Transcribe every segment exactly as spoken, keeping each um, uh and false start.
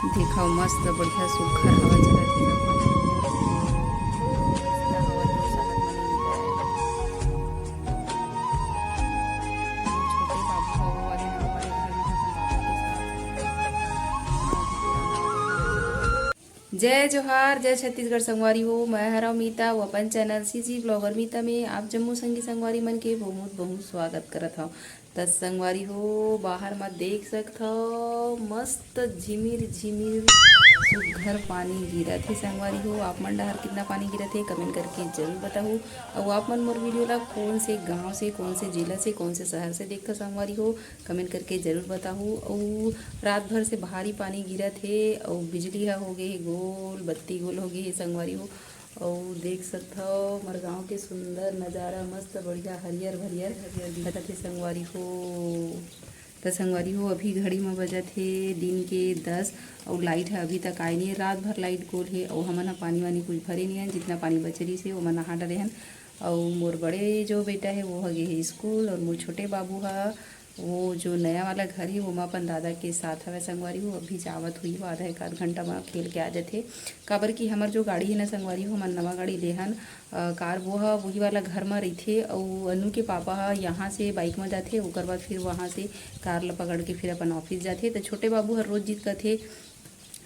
देखव, मस्त बढ़िया सुग्घर हवा चलत हे। मस्त हवा तो सहर मन में निकल आए। छोटे बाबू ह वो वाले नाव वाले घर में अपन बाबा के साथ। जय जोहार, जय छत्तीसगढ़ संगवारी हो। मैं हरव मीता, वो अपन चैनल सीजी ब्लॉगर मीता में आप जम्मो संगी संगवारी मन के बहुत बहुत स्वागत करत हव। त संगवारी हो, बाहर म देख सकथव, मस्त झिमिर झिमिर सुग्घर पानी गिरत हे। संगवारी हो, आप मन डहर कितना पानी गिरत हे, कमेंट करके जरूर बताहू। अउ आप मन मोर वीडियो ला कौन से गांव से, कौन से जिला से, कौन से शहर से देखथव संगवारी हो, कमेंट करके जरूर बताहू। अउ रात भर से भारी पानी गिरत हे, अउ बिजली ह हो गे हे गोल, बत्ती गोल हो गे हे संगवारी हो। अउ देख सकथव, हमर गांव के सुंदर नजारा, मस्त बढ़िया हरियर भरियर हरियर दिखत हे संगवारी हो। त संगवारी हो, अभी घड़ी म बजत हे दिन के दस, अउ लाइट ह अभी तक आए नइ हे। रात भर लाइट गोल हे, अउ हमन ह पानी वानी कुछ भरे नइ हन। जितना पानी बचे रहिस हे, ओमा नहा डरे हन। अउ मोर बड़े जो बेटा हे, वो ह गे हे स्कूल, अउ मोर छोटे बाबू ह वो जो नया वाला घर हे, ओमा अपन दादा के साथ हवय संगवारी हो। अभी जावत हुई हो, आधा एक आध घंटा म खेल के आ जाथे। काबर कि हमर जो गाड़ी हे ना संगवारी हो, हमन नवा गाड़ी ले हन, अ, कार, वो ह वही वाला घर म रहिथे। अउ अनु के पापा ह यहाँ से बाइक म जाथे, ओकर बाद फिर वहाँ से कार ल पकड़ के फिर अपन ऑफिस जाथे। त छोटे बाबू हर रोज जिद करथे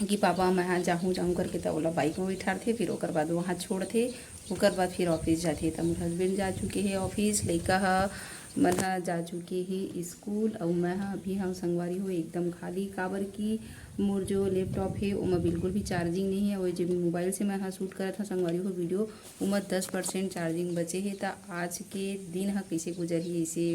कि पापा, मैं हा जाहूँ, जाहूँ करके, त ओला बाइक म बिठारथे, फिर ओकर बाद वहाँ छोड़थे, ओकर बाद फिर ऑफिस जाथे। त मोर हस्बैंड जा चुके हे ऑफिस, लइका ह मन ह जा चुके हे स्कूल, अउ मैं ह अभी हव संगवारी हो एकदम खाली, काबर कि मोर जो लैपटॉप हे ओमा बिल्कुल भी चार्जिंग नहीं हे। अउ जे मोबाइल से मैं ह शूट करत हव संगवारी हो वीडियो, ओमा दस परसेंट चार्जिंग बचे हे। त आज के दिन ह कइसे गुजरही, अइसे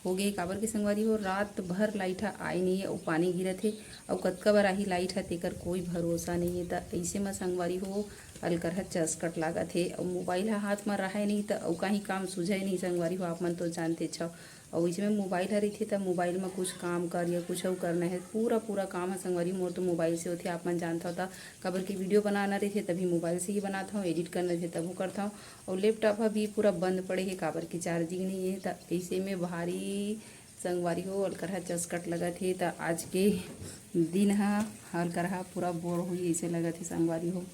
हो गे, काबर के संगवारी हो, रात भर लाइट ह आए नहीं हे, अउ पानी गिरत हे, अउ कतका बार आही लाइट ह, तेकर कोई भरोसा नहीं हे। त अइसे म संगवारी हो, अलकरहा चसकट लागत हे, अउ मोबाइल ह हाथ म रहय नहीं, त अउ काही काम सूझय नहीं संगवारी हो, आप मन तो जानते छव। अउ अइसे में मोबाइल ह रहिथे, त मोबाइल म कुछ काम कर या कुछ अउ करना हे, पूरा पूरा काम ह संगवारी हो, मोर तो मोबाइल से होथे, आप मन जानथव। त काबर के वीडियो बनाना रहिथे, तभी मोबाइल से ही बनात हव, एडिट करना रहिथे, तभू करथव। अउ लैपटॉप ह भी पूरा बंद पड़े हे, काबर के चार्जिंग नहीं हे। त अइसे में भारी संगवारी हो, अलकरहा चसकट लगत हे। त आज के दिन ह अलकरहा पूरा बोर होही, अइसे लगत हे संगवारी हो।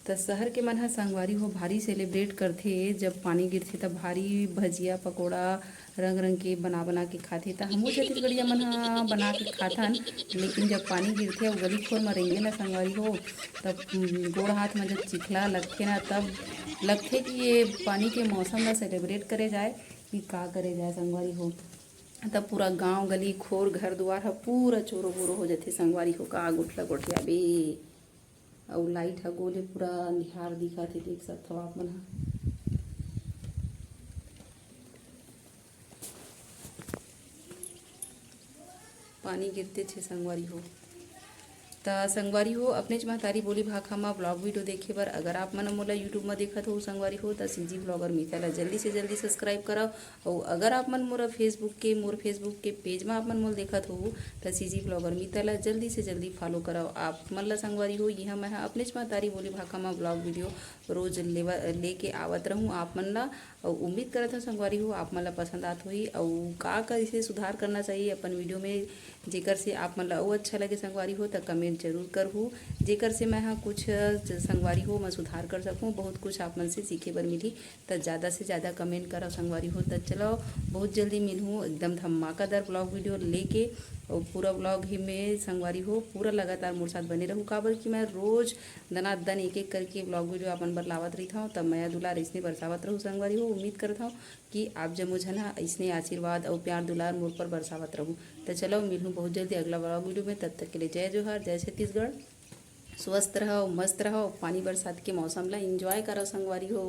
त शहर के मन ह संगवारी हो भारी सेलिब्रेट करथे, जब पानी गिरथे त भारी भजिया, पकोड़ा, रंग रंग के बना बना के खाथे। त हमू छत्तीसगढ़िया मन ह बना के खाथन, लेकिन जब पानी गिरथे अउ गली खोर म रहिबे ना संगवारी हो, तब, उम, गोड़ हाथ म जब चिखला लगथे ना, तब लगथे कि ये पानी के मौसम ला सेलिब्रेट करे जाए कि का करे जाए संगवारी हो। तब पूरा गांव, गली, खोर, घर दुआर ह पूरा चोरो बोरो हो जाथे संगवारी हो, का गोठला गोठियाबे। अउ लाइट ह गोल हे, पूरा अंधियार दिखत हे, देख सकथव आप मन ह। पानी गिरते छे संगवारी हो। त संगवारी हो, अपनेच महतारी बोली भाखा म ब्लॉग वीडियो देखे बर अगर आप मन मोला YouTube म देखत हो संगवारी हो, त सीजी ब्लॉगर मीता ला जल्दी से जल्दी सब्सक्राइब करव। अउ अगर आप मन मोला Facebook के, मोर Facebook के पेज म आप मन मोला देखत हो, त सीजी ब्लॉगर मीता ला जल्दी से जल्दी फॉलो करव। आप मन ला संगवारी हो, इहाँ मैं ह अपनेच महतारी बोली भाखा म ब्लॉग वीडियो रोज लेवा, लेके आवत रहूँ आप मन ला। अउ उम्मीद करत हव संगवारी हो, आप मन ला पसंद आत होही। अउ का कइसे सुधार करना चाहिए अपन वीडियो में, जेकर से आप मन ला अउ अच्छा लगे संगवारी हो, त कमेंट जरूर करहू, जेकर से मैं ह कुछ ज-, संगवारी हो, मैं सुधार कर सकूँ। बहुत कुछ आप मन से सीखे बर मिलही, त ज़्यादा से ज़्यादा कमेंट करव संगवारी हो। त चलो, बहुत जल्दी मिलहूँ एकदम धमाकेदार ब्लॉग वीडियो लेके। अउ पूरा ब्लॉग ही में संगवारी हो, पूरा लगातार मोर साथ बने रहू, काबर कि मैं रोज दनादन एक एक करके ब्लॉग वीडियो अपन बर लावत रहिथव। त मया दुलार अइसने बरसावत रहू संगवारी हो। उम्मीद करत हव कि आप जम्मो झन ह अइसने आशीर्वाद अउ प्यार दुलार मोर पर बरसावत रहू। त चलो, मिलहूँ बहुत जल्दी अगला ब्लॉग वीडियो में। तब तक के लिए जय जोहार, जय छत्तीसगढ़। स्वस्थ रहव, मस्त रहव, पानी बरसात के मौसम ला एंजॉय करव संगवारी हो।